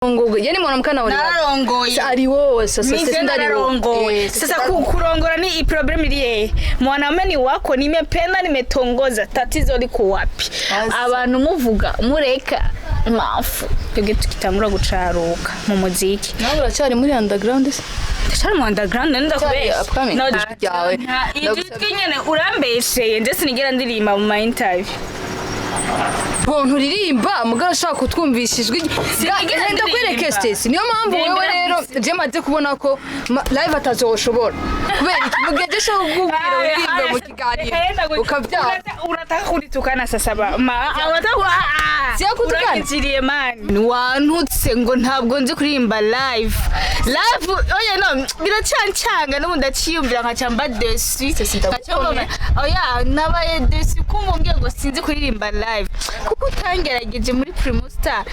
Ngo yani mwanamke anaolewa. Nararongoye. Aliwoa sasa. Mimi Sasa nararongoye. Sasa kurongora ni i problem iri hehe? Mwanaume ni wako, nimependa, nimetongoza, tatizo liko wapi? Asa. Abantu muvuga mureka mafu twebwe tukitangura gucaruka mu muziki. Nawe uracyari muri underground se? Ndacyari mu underground, nenda kubesha. Upcoming. No, Ijwi ryawe. Ijwi nyene urambesheye, nje sinigera ndirimba mu ma interview. Bontu uririmba mugabo ushaka kutwumvisha ijwi. Sinigera Genda kwereke ndirimba. Stacy, niyo mpamvu wewe Ndirimbira rero gusa. je maze kubona ko live atazoshobora kubera iki mugihe je ushaka kukubwira uririmbe mu kiganiro ukabyara. Unataka kunitukana sasa ba ma unataka Siyakutukana. Uranyinjiriye man, wantutse ngo ntabwo nzi kuririmba live live. Oya, no biracyancanga n'ubu ndaciyumvira nkaca mba déçu. Ndagukomeye. Oya, nabaye déçu kumva umbwiye ngo sinzi kuririmba live kuko utangerageje muri Primo Star.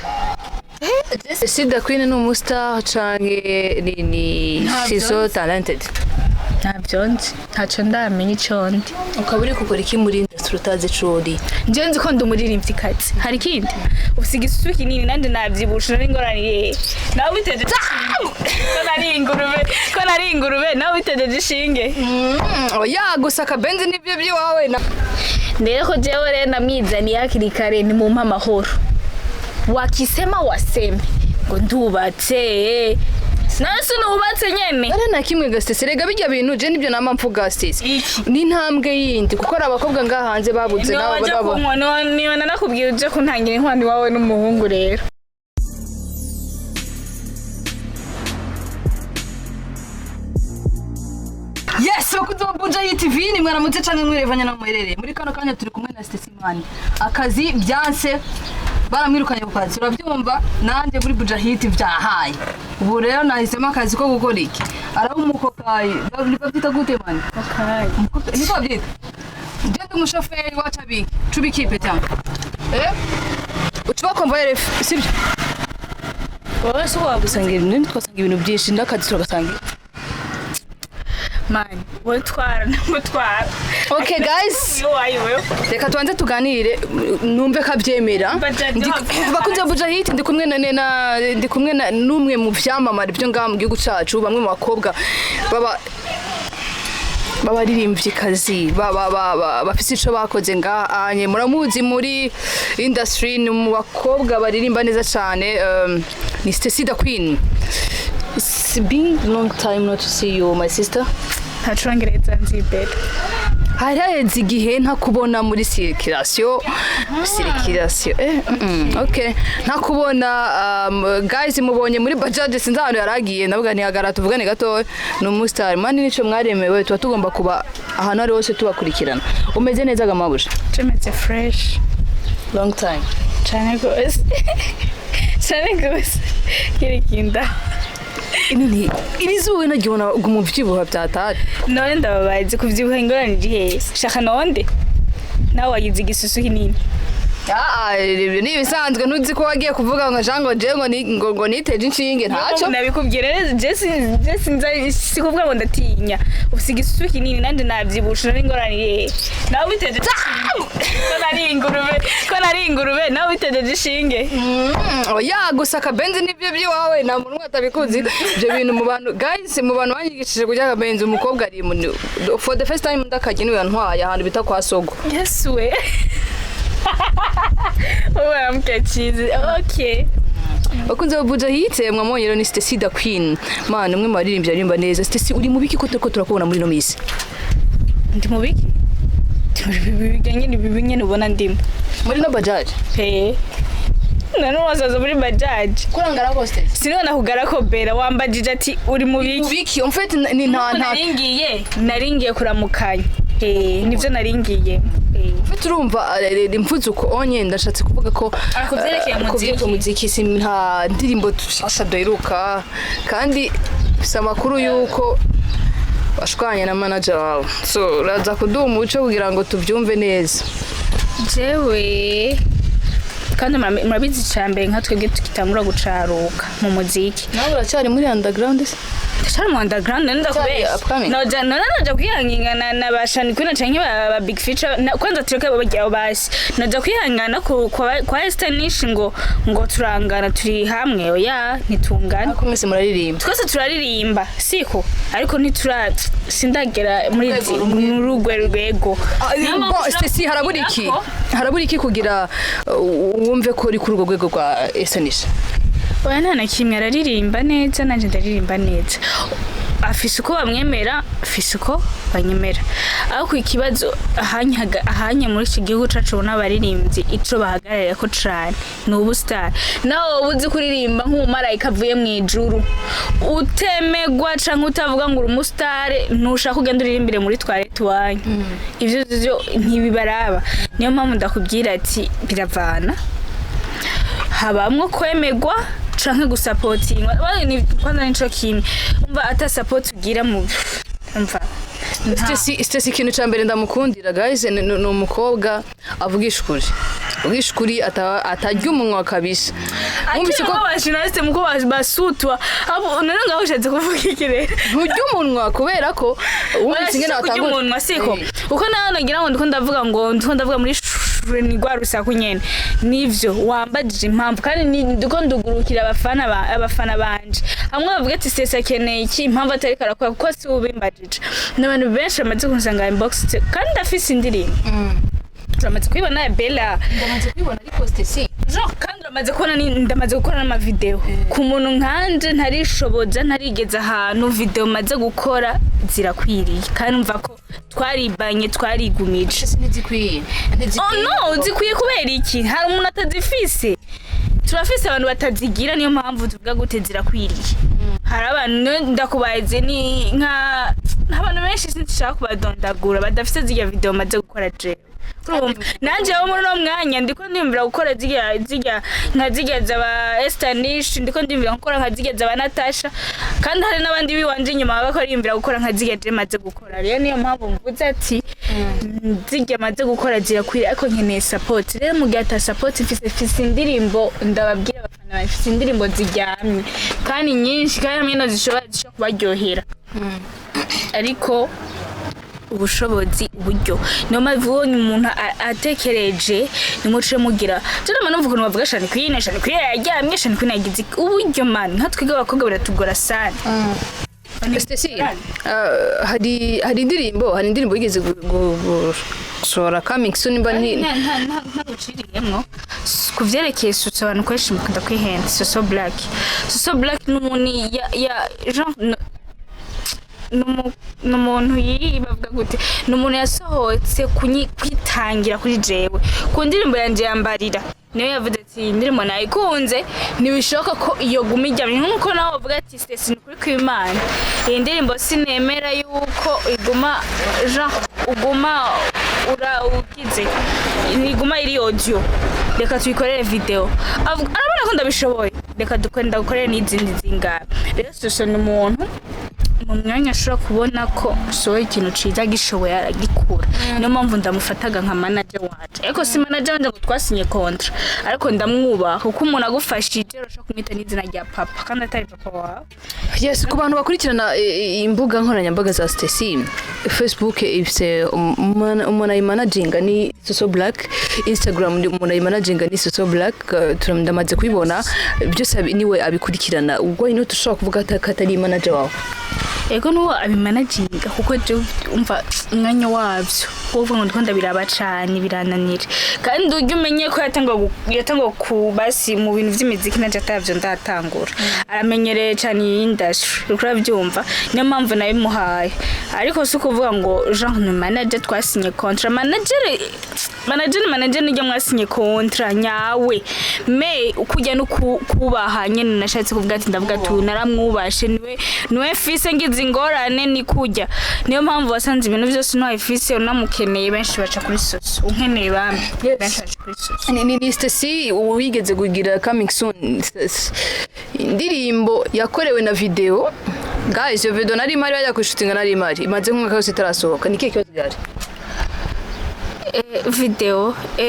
Sida Queen ni umustar canke ni she's so talented? Ntabyo nzi, ntacyo ndamenya icyo ndi. Ukaba uri gukora iki muri industry utazi ico uri? Njyewe nzi ko ndi umuririmvyikazi, hari ikindi? Ufise igisusu kinini nanje navyibusha, nari ingorane iri hehe? Nawe witejeje ishinge ko nari ingurube, ko nari ingurube, nawe witejeje ishinge. Oya, gusa akabenzi nibyo by'iwawe na Rero ko jewe rero namwizaniye hakiri kare, nimumpe amahoro, wakisema waseme ngo ndubatse, nawe sinubatse nyene. Ari na kimwe gasitesi rega bijya bintu je nibyo nama mvuga Stacy. Iki? Ni intambwe yindi kuko hari abakobwa ngaha hanze babuze niwe nabo waja babo kunywa niwe nanakubwiye uje kuntangira inkwano iwawe n'umuhungu rero. Yes, bakunzi ba Buja TV, ni mwaramutse canke mwirevanya na muherereye. Muri kano kanya turi kumwe na Stacy Mani. Akazi byanse, baramwirukanye ku kazi, urabyumva? Nanjye muri Buja Hit byahaye. Ubu rero nahisemo akazi ko gukora iki? Araba umukokayi, babyita gute mani? Niko babyita. Je ndi umushoferi wa Cabiki, Cubikipe cyangwa. Eh? Ucuba convoyeur sibyo? Wowe si wabuze. Dusanga ibintu, twasanga ibintu byinshi n'akazi turagasanga. Mani, wowe twara namutwara. Okay guys, Iyo wayi wewe. Reka tubanze tuganire numve ko abyemera. Bakunze Buja Hit, ndi kumwe na ndi kumwe na n'umwe mu vyamamare byo ngaha mu gihugu cacu, bamwe mu bakobwa baba b'abaririmvyikazi bafise ico bakoze ngaha anye muramuzi muri industry, ni mu bakobwa baririmba neza cane, ni Stacy the Queen. It's been long time not to see you, my sister. Nta congereza nzi bebe. Hari haheze igihe ntakubona muri circulation circulation, okay, ntakubona. Guys, mubonye muri bajaj, sinzi ahantu yaragiye, ndavuga ntihagara tuvugane gatoya, ni umustar mani, nico mwaremewe, tuba tugomba kuba ahantu ari hose tubakurikirana. Umeze neza gamabusha? Tumeze fresh. Long time. Cyane rwose, cyane rwose, kirikinda. None iri zuba nagibona umuvyibuha byatari. None ndababazi kuvyibuha ingorane iri hehe? Shaka nonde nawe wagize igisusu kinini. Ah, ibyo ni ibisanzwe, ntuzi ko wagiye kuvuga ngo jango je ngo ngo niteje inshinge ntacyo. Nabikubwiye rero, je sinza sikuvuga ngo ndatinya, ufise igisusu kinini nanje navyibusha, nari ingorane iri hehe? Nawe witejeje ishinge ko nari ingurube, ko nari ingurube, nawe witejeje ishinge. Oya, gusa akabenzi nibyo by'iwawe, nta muntu umwe atabikuzi ibyo bintu mu bantu. Guys, mu bantu banyigishije kurya akabenzi, umukobwa ari for the first time ndakarya niwe yantwaye ahantu bita kwa Sogo. Yesu we, wowe cyiza, okay. Bakunze ba Buja Hit, mwamubonye rero ni Stacy the Queen man, umwe mu baririmbyi aririmba neza. Stacy, uri mu biki ko turiko turakubona muri ino minsi? Ndi mu biki? Ndi mu bibi nyine, bibi nyine ubona ndimo. Muri no bajaji? Pe none wazaza muri bajaji. Kurangara ko Stacy. Sinibona kugara ko bera wambajije ati uri mu mu biki. Biki en fait ni nta Naringiye kuramukanya, nivyo naringiye. En fait urumva, mvuze uko onye ndashatse kuvuga ko Ah, ku vyerekeye ku umuziki. vyerekeye umuziki si nta ndirimbo dushasha duheruka, kandi mfise amakuru y'uko washwanye na manager wawe, so uraza kuduha umuco kugira ngo tubyumve neza. Jewe Kandi murabizi, icambere nka twebwe tukitangura gucaruka mu muziki. Nawe uracyari muri underground se? Ndacyari mu underground, none ndakubesha? Upcoming. Noja none noja kwihangana na ba Shani Queen canke ba Big Future kwanza tureke bajya basi, noja kwihangana kwa Esther Nish ngo turangana, turi hamwe? Oya, ntitungana. Ariko mwese muraririmba. Twese turaririmba, siko? Ariko ntitura sindagera muri Urwego rumwe. muri urwo rwego. Niyo mpamvu Bon, ushobora Stacy, harabura iki kugira ko- harabura iki kugira wumve ko uri kuri urwo rwego rwa Esther Nish? Oya, nta na kimwe. Araririmba neza, nanjye ndaririmba neza. Afise uko bamwemera, afise uko banyemera. Ariko ikibazo ahanya muri iki gihugu cacu, ubona abaririmbyi ico bahagararira ko cane ni ubustar. Nawe woba uzi kuririmba nk'umumarayika avuye mu ijuru, utemegwa canke utavuga ngo uri umusitare, ntushaka ugenda uririmbire muri toilette iwanyu. Ivyo vyo ntibibaraba. Niyo mpamvu ndakubwira ati biravana, habamwo kwemegwa canke gusapotingwa. Kwanza nico kimwe, umva, ata support ugira mu umva Stacy, ikintu cya mbere ndamukundira, guys, ni umukobwa avugisha ukuri, avugisha ukuri, atarya umunwa kabisa. Wumvise ko Akiri muko basutwa abo none ngaho ushatse kuvuga iki rero? Nturya umunwa kubera ko wumvise ingene kurya watangura umunwa, siko? Kuko nawe nagira ngo ndiko ndavuga, ngo ndiko ndavuga muri shure, ni rwa rusaku nyene. Nivyo wambajije impamvu, kandi ndiko ndugurukira abafana banje hamwe bavuga ati Stacy akeneye iki, impamvu atariko arakora, kuko si ubimbajije, n'abantu benshi bamaze kunsanga inbox, kandi ndafise indirimbo, turamaze kuyibona ya Bella. Ndamaze kubibona, ariko Stacy, Genre, kandi uramaze kubona ndamaze gukora n'amavideo. Ku muntu nkanje ntarishoboza, ntarigeza ahantu, video maze gukora zirakwiriye, kandi umva ko twaribanye, twarigumije. Ntizikwiye. Oh no, zikwiye kubera iki? Hari umuntu atazifise? Turafise abantu batazigira, niyo mpamvu tuvuga gute zirakwiriye. Hari abantu, ndakubaze, ni nka abantu benshi, sinshaka kubadondagura, badafise zirya video maze gukora jewe. Urumva nanje wo muri uno mwanya ndiko ndiyumvira gukora zirya nka zirya zaba Esther Nish, ndiko ndiyumvira gukora nka zirya zaba Natasha, kandi hari n'abandi biwanje inyuma baba bariyumvira gukora nka zirya je maze gukora. Rero niyo mpamvu mvuze ati zirya maze gukora zirakwiriye, ariko nkeneye support. Rero mu gihe ata support mfise indirimbo, ndababwira abafana banjye, mfise indirimbo ziryamye kandi nyinshi, kandi hamwe no zishobora kubaryohera, ariko ubushobozi, uburyo. Niyo mpamvu ubonye umuntu atekereje nimuce mugira je nama numva ukuntu bavuga Shani Queen, Shani Queen yaryamye, Shani Queen yagize iki. Uburyo, man, nka twebwe abakobwa biratugora sana. Stacy, hari indirimbo yigeze gusohora, coming soon, mba ni Ntaguciriyemwo, ku vyerekeye Soso, abantu kenshi mukunda kwihenda. Soso Black, Soso Black ni umuntu ya genre ni umuntu bavuga gute, ni umuntu yasohotse kwitangira kuri jewe ku ndirimbo yanje yambarira. Niyo yavuze ati iyi ndirimbo nayikunze, ntibishoboka ko iyo guma iryamye. Nk'uko nawe bavuga ati Stacy, ni ukuri kw'Imana, iyi ndirimbo sinemera yuko iguma, genre uguma ura ugize iguma iri audio, reka tuyikorere video. Arabona ko ndabishoboye, reka dukore, ndagukorere n'izindi zingana. Rero Soso ni umuntu mu mwanya ashobora kubona ko sohoye ikintu ciza, gishoboye aragikura. Niyo mpamvu ndamufataga nka manager wanje, ariko si manager wanje ngo twasinye contrat, ariko ndamwubaha, kuko umuntu agufashije urashobora kumwita n'izina rya papa kandi atari papa wawe. Yes, ku bantu bakurikirana imbuga nkoranyambaga za Stacy, Facebook ifise umuntu ayimanaginga ni Soso Black, Instagram ni umuntu ayimanaginga ni Soso Black, ndamaze kubibona byose, niwe abikurikirana. Ubwo ino tushobora kuvuga ko atari manager wawe? Ego, nuwo abimanaginga, kuko je umva umwanya wabyo wowe ngo ndiko ndabiraba cane birananira. Kandi ujye umenye ko yatangwa ku basi mu bintu vy'imiziki, nanje atavyo ndatangura, aramenyereye cane iyi industry, uriko uravyumva? Niyo mpamvu nabimuhaye, ariko si ukuvuga ngo genre ni manager twasinye contrat. Manager ni manager niryo mwasinye contrat nyawe, me kujya no kubaha nyene. Nashatse kuvuga ati ndavuga ati uyu naramwubashe, niwe fise ngize ingorane ni kujya. Niyo mpamvu wasanze ibintu byose ntawe fise unamukeneye, benshi baca kuri Soso, unkeneye bamwe benshi baca kuri Soso. Ni Stacy wigeze kugira coming soon, indirimbo yakorewe na video. Guys, iyo video nari mari bajya kushutinga, nari mari imaze nk'umwaka wose itarasohoka. Ni kihe kibazo gihari?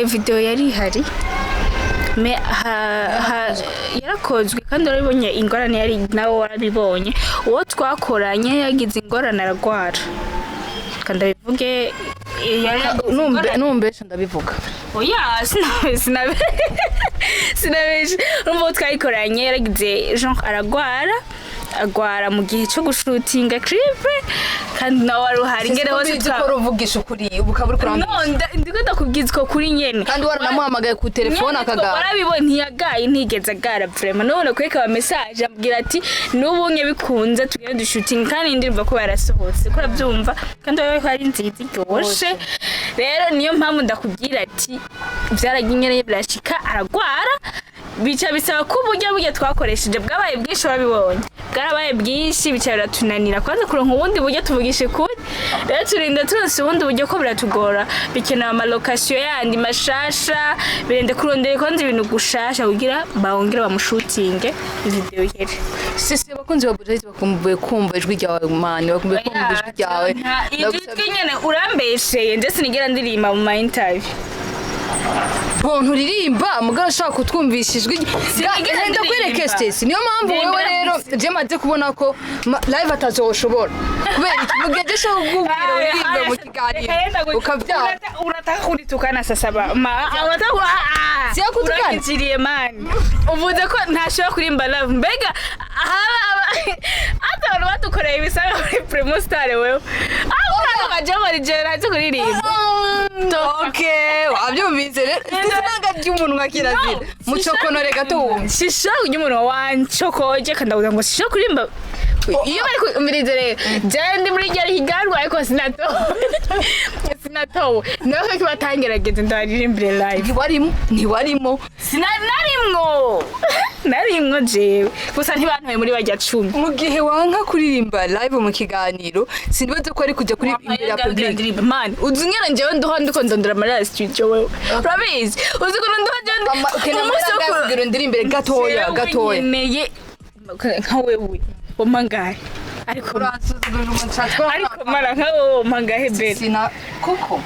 Video yari ihari. Mais yarakozwe kandi warabibonye ingorane yari, nawe warabibonye. Uwo twakoranye yagize ingorane, aragwara, kandi abivuge, yari yagize ingorane. Numbesha ndabivuga. Oya, sinabeshe. Urumva, uwo twayikoranye yaragize genre aragwara, agwara mu gihe cyo gushutinga clip, kandi nawe wari uhari ingene hose. Uzi ko uruvugisha ukuri, ubu ukaba uri kurambwira. No, ndiko ndakubwiza uko kuri nyene. Kandi waranamuhamagaye ku telefone Nyene akagara. Warabibonye, ntiyagaye, ntigeze agara vraiment. None kwereka aba message ambwira ati n'ubu nye bikunze tugende dushutinga, kandi indirimbo ko yarasohotse, ko urabyumva, kandi wowe ko ari nziza iryoshe. Rero niyo mpamvu ndakubwira ati byaragiye nyene birashika aragwara, bica bisaba ko uburyo burya twakoresheje bwabaye bwinshi, wabibonye bwarabaye bwinshi, bica biratunanira kwanza kuronka ubundi buryo. Tuvugishe kuri rero, turinda turonse ubundi buryo ko biratugora, bikenewe ama location yandi mashasha, birende kurondera kwanza ibintu gushasha kugira bawongere bamushutinge video ihere. Sisi abakunzi ba Buja bakumbuye kumva ijwi ryawe, mani, bakumbuye kumva ijwi ryawe. Ijwi nyene urambesheye, nje sinigera ndirimba mu ma interview. Bon, nturirimba, mugabo ushaka kutwumvisha ijwi. Sinigera Renda kwereke. ndirimba. Stacy, niyo mpamvu wewe Ndirimbira rero gusa. je maze kubona ko live atazoshobora kubera iki mugihe je ushaka kukubwira uririmbe mu kiganiro ukabyara. Unataka kunitukana sasa ba ma unataka Siyakutukana. Uranyinjiriye mani, uvuze ko ntashobora kuririmba live. Mbega haba ata abantu badukoreye ibisaga muri Primo Star, wewe aho uraza nka Jay ntazi kuririmba. Okay, wabyumvise rero, Stacy ntabwo arya umunwa, kirazira mucokonore gato wumve. Shisha kurya umunwa wancokoje, kandi ndavuga ngo shisha kuririmba iyo bari kumviriza. Rero jewe ndi muri rya higanwa, ariko sinatowe, sinatowe nawe ko batangerageze ndabaririmbire live. Ntiwarimo, ntiwarimo. Narimwo, narimwo jewe gusa ntibantoye muri barya 10. Mu gihe wanka kuririmba live mu kiganiro, sinibaze ko ari kujya kuri imbere ya public. Man, uzi ingene njyewe nduha ndiko ndondera muri studio, wewe urabizi, uzi ukuntu nduha jewe Ukeneye umunsi wo amafaranga kugira undirimbire gatoya Jewe gatoya. nkeneye nka wewe wampangahe, ariko Uransuzugurira umushatsi. Ariko mara nka wowe wampangahe bere? Sina kuko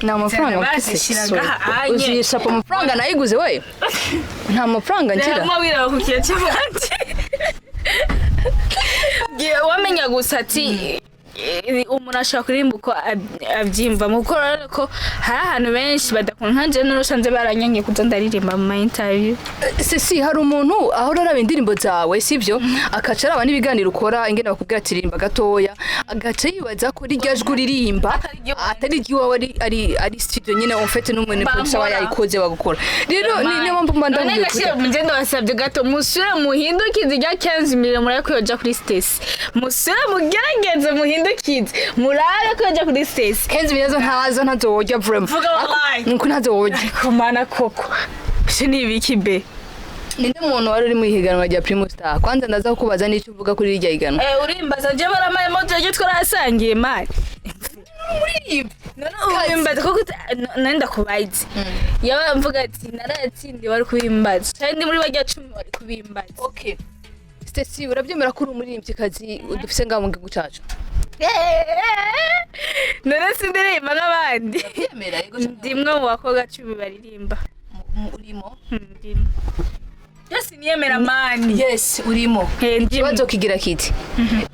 nta mafaranga mfise. Bazishyira ngaha anye. Uzisha amafaranga nayiguze we, nta mafaranga ngira. Rero wiraba ku kiyo cy'abandi. Wamenya gusa ati umuntu ashobora kuririmba uko abyiyumvamo, kuko urabona ko hari ahantu benshi badakunda nka jewe n'urusanze baranyangiye kuza ndaririmba mu ma interview. Sisi, hari umuntu ahora araba indirimbo zawe, sibyo, akaca araba n'ibiganiro ukora, ingene bakubwira ati ririmba gatoya, agaca yibaza ko rirya jwi uririmba atari iry'iwawe, ari studio nyine en fait n'umuntu producer aba Bambora. yayikoze bagukora. Rero niyo mpamvu mba None ndakubwiye gashira mugende wasabye gato musubire muhindukize irya 15 million, murabe ko yoja kuri Stacy. Musubire mugerageze muhindukize murabe ko yoja kuri Stacy. Kenzi biyazo ntazo, ntazorya vraiment. Vuga wallahi. Nuko ntazorya. Ariko mana koko ese ni ibiki be? Ninde muntu wari uri mu ihiganwa rya Primus Star? Kwanza ndaza kukubaza n'icyo uvuga kuri rirya higanwa. Eh, urimbaza je baramaye moto ryo twarasangiye mani. None ubimbaza koko none ndakubaze, yaba mvuga ati naratsindiye wari kubimbaza, kandi ndi muri barya 10 wari kubimbaza? Okay, Stacy, urabyemera ko uri umuririmbyikazi dufise ngaho mu gihugu cacu? None sindirimba nk'abandi? Byemera yego. Ndimwe mu bakobwa 10 baririmba. Urimo. Ndimo. Yose niyemera mani. Yes, urimo. Eh, ndimo. Ikibazo kigira kiti: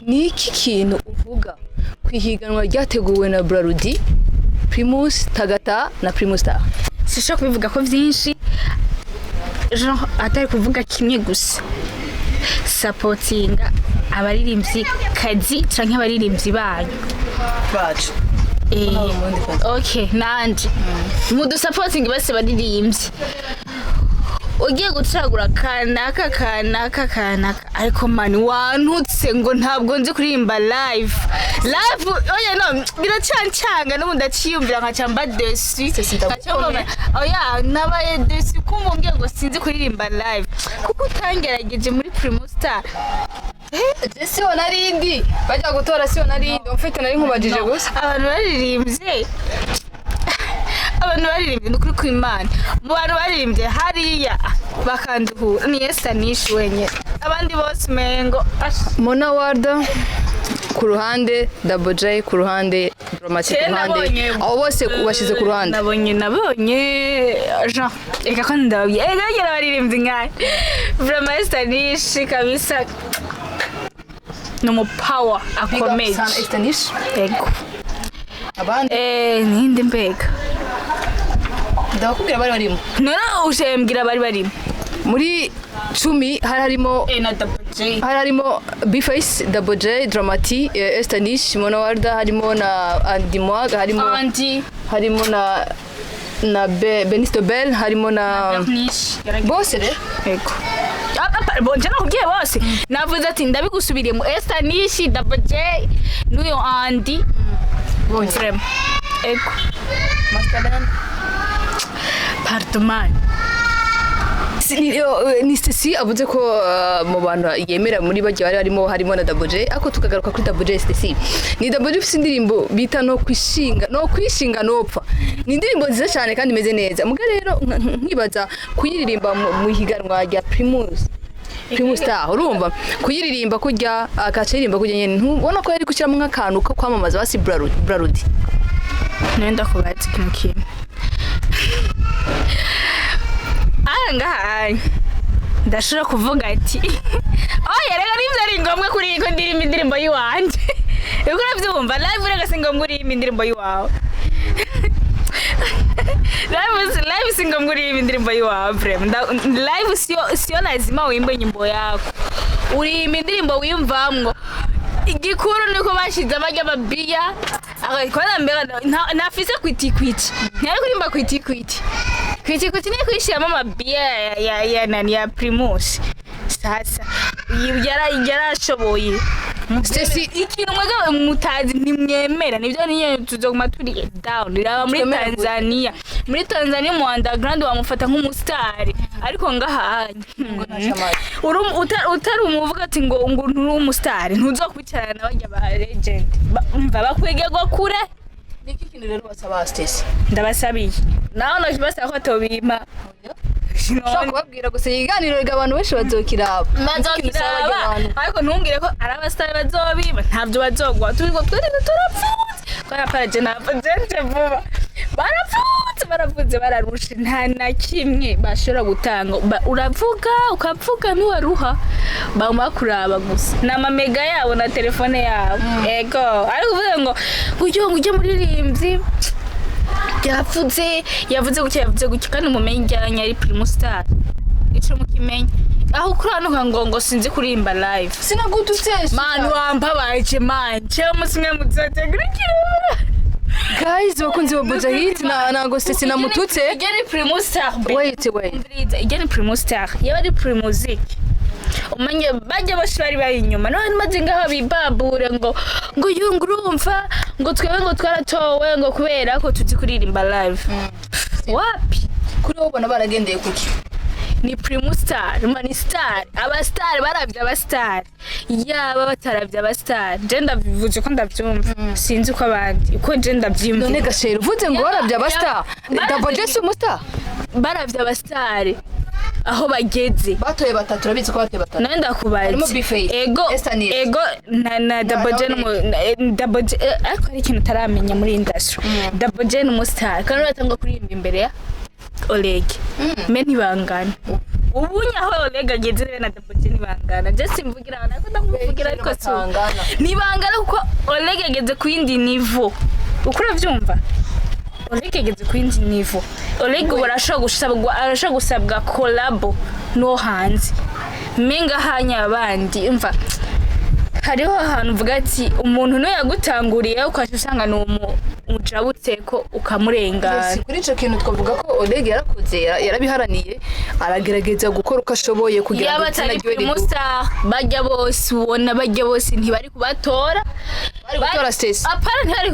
ni iki kintu uvuga ku ihiganwa ryateguwe na Brarudi, Primus Tagata na Primus Star? Sinshobora kubivuga ko byinshi, genre atari kuvuga kimwe gusa: sapotinga abaririmbyi kazi canke abaririmbyi banyu. Bacu. Okay, nanje mudusapotingi bose baririmbyi. Ugiye gucagura kanaka kanaka kanaka, ariko mani wantutse ngo ntabwo nzi kuririmba live live. Oya, no biracancanga n'ubu ndaciyumvira nkaca mba déçue. Ndagukomeye. Oya, nabaye déçue kumva umbwiye ngo sinzi kuririmba live kuko utangerageje muri Primo Star. Je siho narindi bajya gutora, siho narindi mfite, nari nkubajije gusa. Abantu baririmbye, abantu baririmbye, ni ukuri kw'Imana, mu bantu baririmbye hariya bakanduhura ni Esther Nish wenyine, abandi bose umengo Mona Warda. Ku ruhande, Double J ku ruhande, Drama-T ku Je ruhande. Nabonye Abo bose ubashyize ku ruhande. Nabonye Jean, reka ko ndababwiye, ega bagera baririmbyi nkayo. Vraiment, Esther Nish kabisa ni umupower akomeye. Sana Esther Nish. Ego. Abandi? Ninde mbega? Ndabakubwira bari barimo. None ushembwira bari barimo. Muri 10 hari harimo Na Double J. Hari harimo Bface, Double J, Drama-T, Esther Nish, Mona Warda, harimo na Andy Mwag, harimo Andy. Harimo na Benisto Bell, harimo na Nish. Bose rero. Ego. Bon, je nakubwiye bose, navuze ati ndabigusubiriyemo: Esther Nish, Double J n'uyo Andy. Bonyine. Vraiment, ego. Master Ben. Pardon man. Ni Stacy avuze ko mu bantu yemera muri bajya bari harimo, harimo na Double J. Ariko tukagaruka kuri Double J, Stacy, ni Double J ufite indirimbo bita no kwishinga, no kwishinga nopfa. Ni indirimbo nziza cyane kandi imeze neza. Muga rero nkibaza kuyiririmba mu higanwa rya Primus Star, urumva kuyiririmba kurya akaciririmba kurya nyene, ntubona ko yari gushyiramo nk'akantu ko kwamamaza basi Brarudi? Nenda kubaza ikintu kimwe aha ngaha. Ndashobora kuvuga ati oya, reka nibyo ari ngombwa kuri ko ndirimba indirimbo y'iwanje. Uriko uravyumva? Live reka si ngombwa uririmba indirimbo y'iwawe. Live si ngombwa uririmba indirimbo y'iwawe, vraiment. Live sio lazima uimbe nyimbo yako, uririmba indirimbo wiyumvamwo. Igikuru niko bashize amarya amabiya kwanza mbega ntafise kwiti kwiti, ntiyari kuririmba kwiti kwiti. Kwiti kwiti ni kuyishiramo amabiya ya nani, ya Primus. Sasa yarashoboye. Stacy. Ikintu mwebwe mutazi, ntimwemera nibyo, niyo tuzoguma turi down. Raba muri Twemera gute? Tanzania, muri Tanzania mu underground wamufata nk'umusitari, ariko ngaha utari umuvuga ati ngo nturi umusitari, ntuzokwicarana na barya ba legend. Umva, bakwigerwa kure. Niki kintu rero basaba, Stacy? Ndabasabiye nawe nokibasaba ko atobimpa. Ushobora kubabwira gusa ikiganiro rega abantu benshi bazokiraba. Bazokiraba, ariko ntumbwire ko ari abasitari bazobiba, ntabyo bazogwa. Turiko twese turapfutse kubera paraje napfa jenje vuba. Barapfutse, barapfutse, bararushe, nta na kimwe bashobora gutanga. Uravuga ukavuga ntiwaruha, baguma bakuraba gusa ni amamega yabo na telefone yabo. Ego, ariko uvuze ngo ujye muririmbyi yapfutse, yavuze gutya, yavuze gutya, kandi mumenye ijyanye ari Primus Star, ico mukimenya aho ukuranuka ngo sinzi kuririmba live. Sinagututse. Man, wambabaje man, cewe umunsi umwe muzotegurikira. Guys, bakunzi ba Bujahid, na ntago Stacy namututse. Ijya ni Primus Star be. Wait, wait. Umviriza, ijya ni Primus Star, yaba ari Primusic umenye bajya bose bari bari inyuma none maze ngaho bibabure ngo yungu, urumva ngo twebwe ngo twaratowe ngo kubera ko tuzi kuririmba live. Wapi. Kuri wowe ubona baragendeye kuki? Ni Primus Star, ni star. Abastar baravye abastar, yaba bataravye abastar, je ndabivuze ko ndavyumva, sinzi uko abandi, uko je ndavyumva. None gashera uvuze ngo barabye abastar, Double J si umustar? Baravye abastar aho bageze. Batoye batatu, urabizi ko batoye batatu. Nawe ndakubaza. Harimo Bface, ego. Esther Nish. Ego, na Double J Double J, ariko hari ikintu utaramenya muri industry. Double J ni umustar kandi uratanga kuririmba imbere ya Oleg, me ntibangana. Ubu nyaho Oleg ageze rero na Double J ntibangana. Je simvugira ahantu, ariko ndamuvugira, ariko si Batangana. Ntibangana kuko Oleg ageze ku yindi niveau. Uko uravyumva, Oleg ageze ku yindi niveau. Oleg ubu arashobora gusabwa collabo no hanze, menga hanya abandi. Umva, hariho ahantu uvuga ati umuntu niwe yagutanguriye, ukaca usanga ni umujabutse ko ukamurengana. Yes, kuri ico kintu twavuga ko Oleg yarakoze, yarabiharaniye, aragerageza gukora uko ashoboye kugira ngo Yaba izina atari ryiwe riduge. Primustar, bajya bose ubona, bajya bose ntibari kubatora. Bari gutora Stacy. Apana, ntibari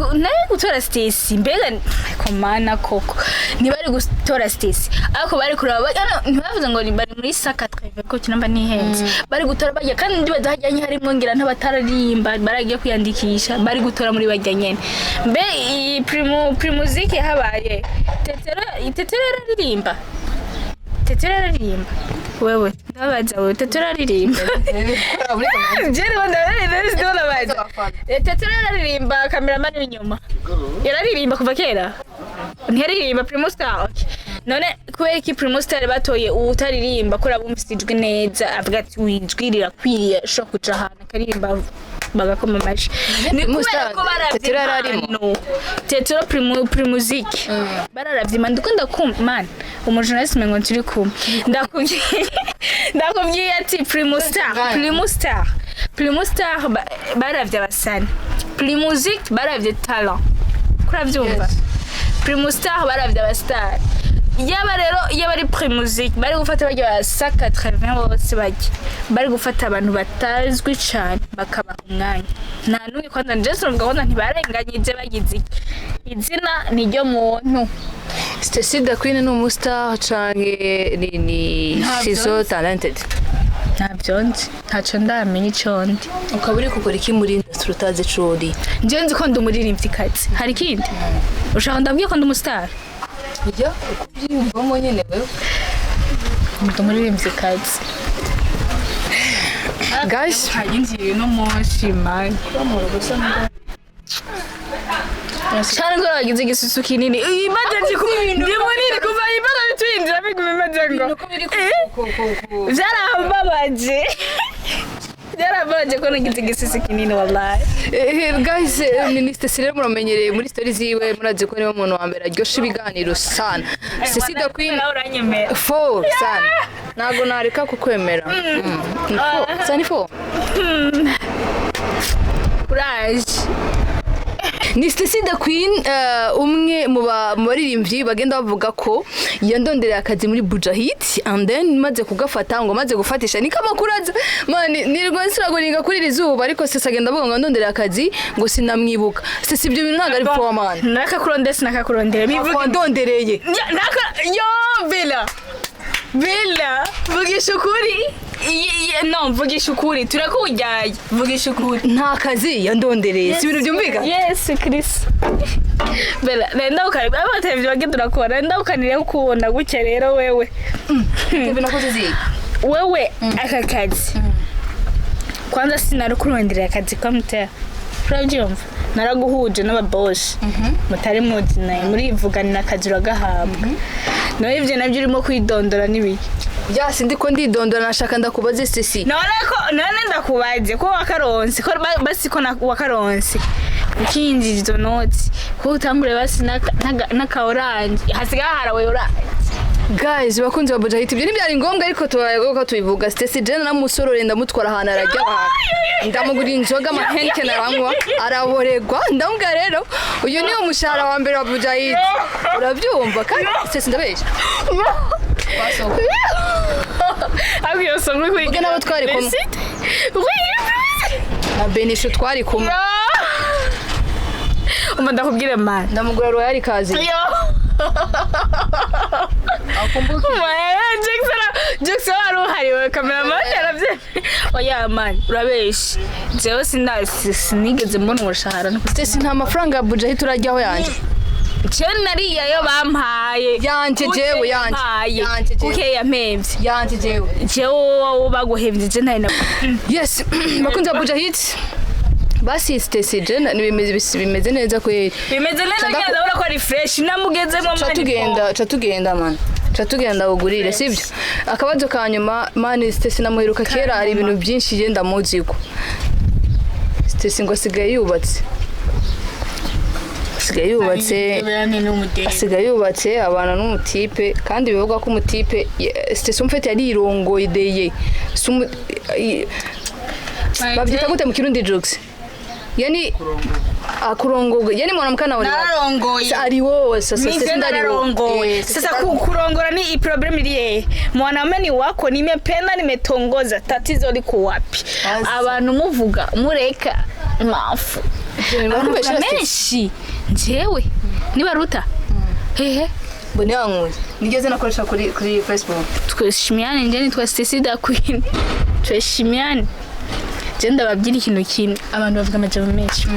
gutora Stacy. Mbega ariko mana koko, ntibari gutora Stacy, ariko bari kuraba ntibavuze ngo bari muri saka treve ko kinamba nihenze. Bari gutora bajya, kandi ndibaza hajyanye harimo ngira ntabatararimba baragiye kwiyandikisha, bari gutora muri bajya nyene. Mbe iyi Primusic habaye Tetero, Tetero yararirimba, Tetero yararirimba. Wewe ndabaza, wewe Tete uraririmba? Jewe ndabaza, Tete uraririmba? Cameraman w'inyuma yararirimba kuva kera, ntiyaririmba Primus Star? Okay. None kubera iki Primus Star batoye uwutaririmba, ko bumvise ijwi neza, avuga ati wijwi rirakwiriye, ashobora kuja ahantu akaririmba bagakoma amashi? Ni Primus kubera Star, ko baravye Tetero yararimo. impano. Tetero Primusic bararavye man. Ndikunda kumva man, umujournaliste umengo turi kumwe, ndakubwiye ati Primus Star, Primus Star, Primus Star baravye abasani. Primusic baravye talent, kuravyumva? Primus Star baravye abastar. Yaba rero yaba ari Primusic, bari gufata barya ba 180 bose, bajya bari gufata abantu batazwi cane bakabaha umwanya. Nta n'umwe kwanza. Jason uvuga ko ntibarenganyije, bagize iki, izina niryo muntu. Stacy the Queen ni umustar canke ni she's so talented? Ntabyo nzi, ntaco ndamenya ico ndi. Ukaba uri gukora iki muri industry utazi ico uri? Njyewe nzi ko ndi umuririmvyikazi. Hari ikindi ushaka ndabwiye ko ndi umustar? Ujya uko ubyiyumvamo nyine wewe. Ndi umuririmvyikazi. Guys, Hayinjiye no munsi man cyane ngo bagize igisusu kinini. Iyi maze ndi munini kuva iyi maze tuyinjira biguma imaze ngo uko biri byarambabaje, byarambabaje ko nagize igisusu kinini, wallahi. Guys, ni Stacy rero muramenyereye muri stories ziwe, murazi ko niwe muntu wa mbere aryosha ibiganiro sana. Stacy the Queen. Nawe uranyemera? Four sana, ntabwo nareka kukwemera. Ni four sana, ni four. Uraje. Ni Stacy the Queen, umwe mu baririmbyi bagenda bavuga ko yandondereye akazi muri Bujahit, and then maze kugafata ngo maze gufatisha niko amakuru aza man. Nirwa nsiragoringa kuri iri zuba, ariko Stacy agenda avuga ngo ndondereye akazi, ngo sinamwibuka. Stacy, ibyo bintu ntabwo ari poor man. Nakakurondera, sinakakurondera, bivuge. Wandondereye. Yo Bella, Bella, vugisha ukuri. No, mvugisha ukuri, turakujyaye, vugisha ukuri. Nta kazi yandondereye, si ibintu byumvikana. Yes Chris, Bella nenda ukareba abatevye bagenda urakora, nenda ukanire kubona gutya rero wewe. Ibyo nakoze zihe? Wewe aka kazi kwanza sinarukuronderera akazi kamutera, urabyumva? Naraguhuje n'ababosi mutari muzi naye, murivuganira, akazi uragahabwa. Nawe ibyo nabyo urimo kwidondora n'ibiki? Ya, sindi ko ndidondora, nashaka ndakubaze Stacy. None ko none ndakubaze ko wakaronse ko basi ko wakaronse ukinjira izo noti, ko utangure basi n'aka orange hasigaye harawe orange. Guys, bakunzi ba Bujahit, ibyo ntibyari ngombwa ariko tubaye ko tubivuga. Stacy Jane namusorore, ndamutwara ahantu arajya abantu, ndamugurira inzoga amahenke naranywa araboregwa. Ndamubwira rero uyu ni umushahara wa mbere wa Bujahit, urabyumva? Kandi Stacy, ndabeshya? Ariko iyo songo uri Ubwo nabo twari kumwe. Na Benisho twari kumwe. Umva ndakubwire man. Ndamugura Royal Kazi. Yo. Jackson wari uhari we, cameraman yaravye. Oya man, urabeshe. Jewe sinigeze mbona umushahara. Stacy, nta mafaranga ya Bujahit urajyaho yanjye? Jewe nariya yo bampaye. Yanje jewe, yanje. Yanje jewe. Kuke yampemvye. Yanjye jewe. Jewe wowe baguhemvye, je ntari na. Yes, bakunzi ba Bujahit, basi Stacy Jane bimeze neza kweri. Bimeze neza nyine, ndabona ko ari fresh namugezemo. Ca tugenda, ca tugenda man, ca tugenda ugurire, sibyo? Akabazo ka nyuma man, Stacy namuheruka kera, hari ibintu byinshi yenda muziko. Stacy ngo asigaye yubatse, asigaye yubatse abana n'umutipe, kandi bivugwa ko umutipe Stacy umfete yarirongoye deye. Babyita gute mu Kirundi, jokes? Yani akurongorwa, yani mwanamke anaolewa. Nararongoye. Ari wowe sasa. Mimi Sasa nararongoye. Sasa kurongora ni i problem iri hehe? Mwanaume ni wako, nimependa, nimetongoza, tatizo liko wapi? Asa. Abantu muvuga mureka mafu. Abantu bavuga menshi. Njyewe nibaruta hehe? Mbone yankuye nigeze nakoresha kuri Facebook. Tweshimiane, njye nitwa Stacy da Queen. Tweshimiane. Je ndababwira ikintu kimwe, abantu bavuga amajambo menshi.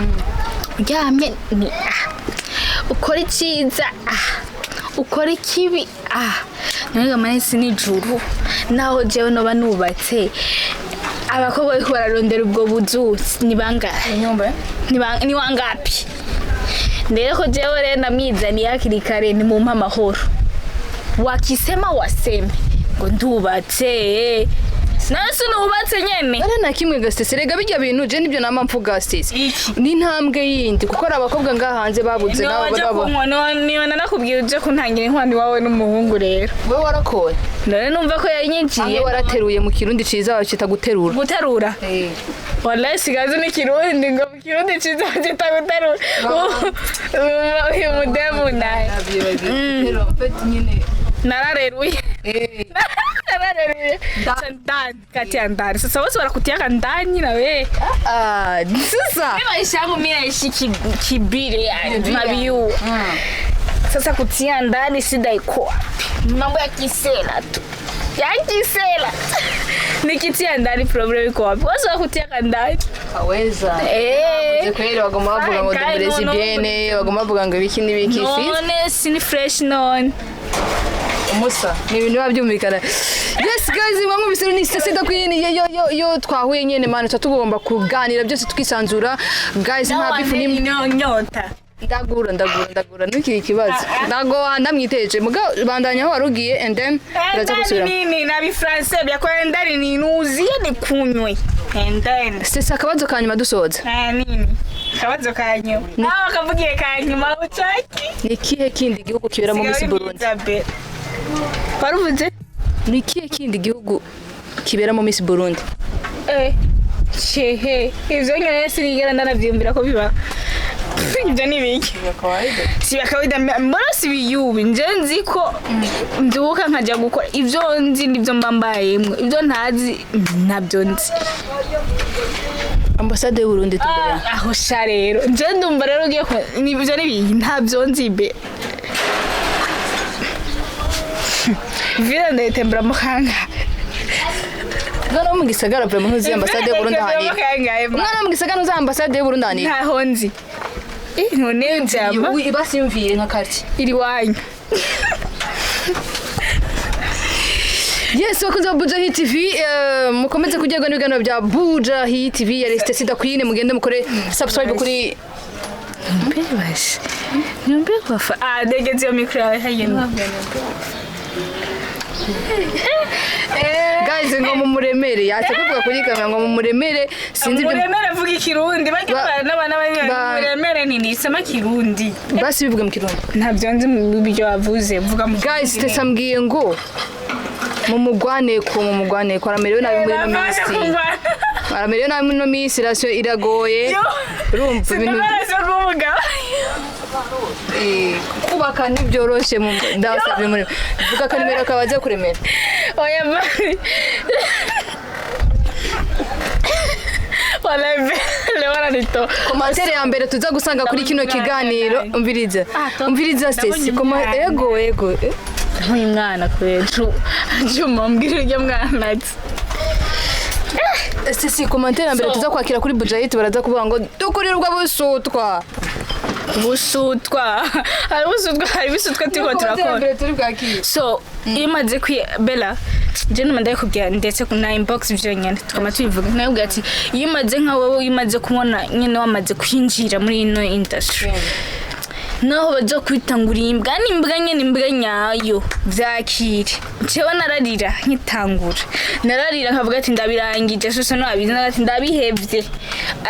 Uryamye ni ah. Ukora icyiza ah. Ukora ikibi ah. None manisi nijuru naho jewe noba nubatse, abakobwa bariko bararondera ubwo buzu ni bangahe? Nyumba. Ni wangapi? Rero ko jewe rero namwizaniye hakiri kare, nimumpe amahoro. Wakisema waseme ngo ndubatse, nawe sinubatse nyene. Ari na kimwe ga Stacy, rega bijya bintu je nibyo nama mvuga, Stacy. Iki? Ni intambwe yindi, kuko ari abakobwa ngaha hanze babuze Niwe nabo waje nabo. kunywa, niwe nanakubwiye uje kuntangira inkwano iwawe n'umuhungu rero. Wewe warakoye. None numva ko yanyinjiye. Hamwe warateruye, mu Kirundi ciza bacita guterura. Guterura? Wallahi sigazi n'ikirundi, ngo mu Kirundi ciza bacita guterura. Uyu mudemu naye narareruye, narareruye. Ndani kati ya ndani, sasa wose barakutiaka ndani na we. Ah, sasa Mimi maisha yangu mimi naishi kibire yani mabiu. Sasa kutia ndani shida iko wapi? Mambo ya kisela tu, ya kisela. Nikitia ndani problem iko wapi? Wose bakutiaka ndani. Aweza. Eh. Kweli bagomba bavuga ngo Kandi dumurezi bien, bagomba bavuga ngo ibiki n'ibiki, si None sini fresh none? Umusa ni ibintu biba byumvikana. Yes guys, mwamwe bisero ni Stacy the Queen. Yo yo yo, twahuye nyene man, tuba tugomba kuganira byose tukisanzura guys, nta beef ni Nyota. Ndagura, ndagura, ndagura, ntukiri ikibazo, ndago ndamwiteje muga bandanya aho warugiye and then uraza Ndani gusubira. nini na bifranse bya kwa ndani ni nuzie ni kunywe and then Stacy, akabazo ka nyuma dusoza. Ah, nini kabazo kanyu aho kavugiye kanyuma uchaki? Ni ikihe kindi gihugu kibera mu Miss Burundi? Waruvuze? Ni ikihe kindi gihugu kibera mu Miss Burundi? Eh, shehe, ivyo nyene sinigera ndanavyiyumvira ko biba. Ibyo ni ibiki? Si kawaida, mbona si biyubi? Nje nzi ko mbyuka nkajya gukora ibyo nzi, nibyo mba mbayemwo, ibyo ntazi ntabyo nzi. Ambasade y'u Burundi tumbere. Aho sha, rero nje ndumva rero ugiye nibyo ni ibiki? Ntabyo nzi be. Vile ndayitemberamo kangahe? Umwana wo mu gisagara vraiment ntuzi ambasade y'u Burundi ahantu iri. Kangahe? Umwana wo mu gisagara ntuzi ambasade y'u Burundi ahantu iri. Ntaho nzi. Eh, none njama Ibasiyumvire nka quartier. Iri wanyu. Yes, bakunze ba Buja Hit TV, mukomeze kugerwa n'ibiganiro bya Buja Hit TV ya Stacy the Queen, mugende mukore subscribe kuri Mbebashe. Niombe kwa fa. Ah, ndegeze iyo mikro yawe hagenda. Guys, ngo mumuremere, yatse kuvuga kuri kamera ngo mumuremere, sinzi ibyo. Muremere vuga ikirundi bajya n'abana muremere nini sema kirundi. Basi bivuge mu Kirundi. Ntabyo nzi mu byo wavuze, vuga mu Guys, Stacy ambwiye ngo mumugwaneko aramerewe nabi muri ino minsi, aramerewe nabi muri ino minsi, rasiyo iragoye, urumva ibintu. Sinabarazo kuvuga. Kubaka ntibyoroshe mu ndabasabye muri vuga akanimero kabaze kuremera. Oya bari. Wala leo wananito. Commentaire ya mbere tuza gusanga kuri kino Ndabonye kiganiro umwana. Umviriza. Ah, Umviriza ndabonye Stacy koma umwana. Ego ego. Ndabonye umwana kubera Juma mbwira urya mwana ati Stacy, commentaire ya mbere So. tuza kwakira kuri Bujahit, baraza kuvuga ngo dukurirwa busutwa. Busutwa, hari busutwa, hari busutwa turiko Commentaire ya turakora. mbere turi bwakire. So iyo umaze kwi bella je numa ndabikubwira ndetse na inbox ivyo nyene tukaba tubivuga, nabibwira ati iyo umaze nka wowe, iyo umaze kubona nyene wamaze kwinjira muri ino industry, naho baza kwita ngo uri imbwa, ni imbwa nyene, imbwa nyayo, vyakire. Jewe nararira nkitangura, nararira nkavuga ati ndabirangije sose nabizi, ati ndabihevye,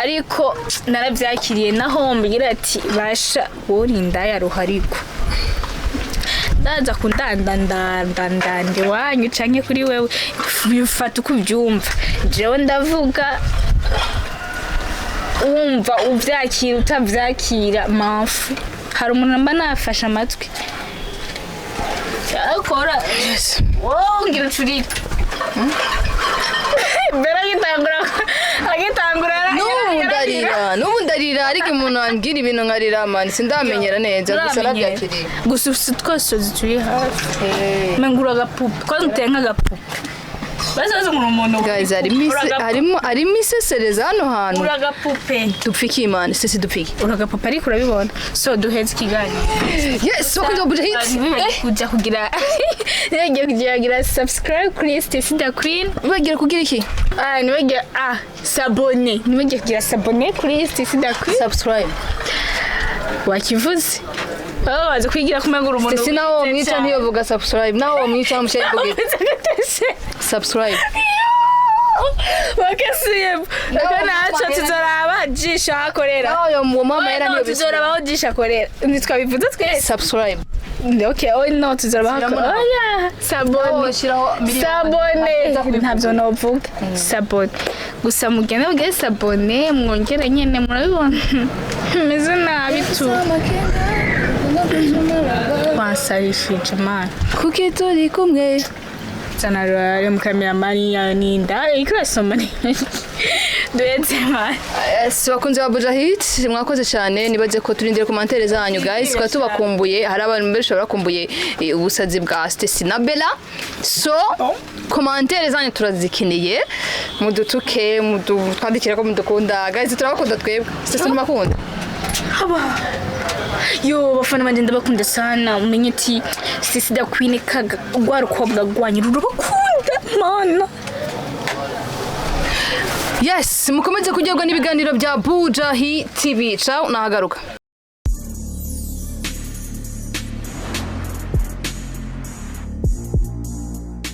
ariko naravyakiriye. Naho mbwira ati basha wowe uri indaya ruhariko, ndaza kundandandandandande wanyu canke kuri wewe, bifata uko ubyumva. Jewe ndavuga, wumva uvyakira utavyakira mamfu, hari umuntu mba nafashe amatwi akora wowe ngira ucurike mbere agitangura agitangura. N'ubu ndarira, n'ubu ndarira, ariko umuntu ambwira ibintu nkarira man, sindamenyera neza gusa nabyakiriye. Gusa ufise utwosozi turi hafi, mengura agapupe ko duteye nk'agapupe. Bazaza ngo umuntu. Guys, harimo isesereza hano hantu. Uragapupe. Dupfike imana, Stacy, dupfike. Uragapupe, ariko urabibona. So duheze ikiganiro. Yes, bakunzi ba Buja Hit. Kuja kugira, ntibagiye kugira subscribe kuri Stacy the Queen. Bagira kugira iki? Ah, ntibagiye, ah, s'abonner, ntibagiye kugira s'abonner kuri Stacy the Queen. Subscribe. Wakivuze, baba bazi kwigira kumegura umuntu. Stacy nawe wamwica ntiyovuga subscribe, nawe wamwica namushyira kugira subscribe. Bakasiye reka naco tuzoraba jisho aho akorera. Nawe uwo mama yera No, niyo. tuzoraba aho jisho akorera, ntitwabivuze twese. Subscribe. Okay, oh no, tuzoraba aho Shyiramo akorera. Oya, s'abonner. Shyiraho miliyoni. S'abonner, ntabyo novuga, s'abonner gusa. Mugende mugere s'abonner, mwongere nyene murabibona meze nabi tu. Wansarishije mana. Kuki turi kumwe. Zana rero mukameramani yawe ninda iriko irasoma, duhetse mana. Yes, bakunzi ba Buja Hit, mwakoze cyane. Nibaze ko turindire commentaires zanyu, guys, tukaba tubakumbuye. Hari abantu benshi barakumbuye ubusazi bwa Stacy na Bella, so commentaires zanyu turazikeneye. Mudutuke, mudutwandikire ko mudukunda. Guys, turabakunda twebwe. Stacy, ntumakunda? Haba yo, bafana banje ndabakunda sana. Umenye ati Sisi da Queen kaga rwa rukobwa rwanyu rurabakunda mana. Yes, mukomeze kuryoherwa n'ibiganiro bya Buja Hit TV. Ciao, nahagaruka.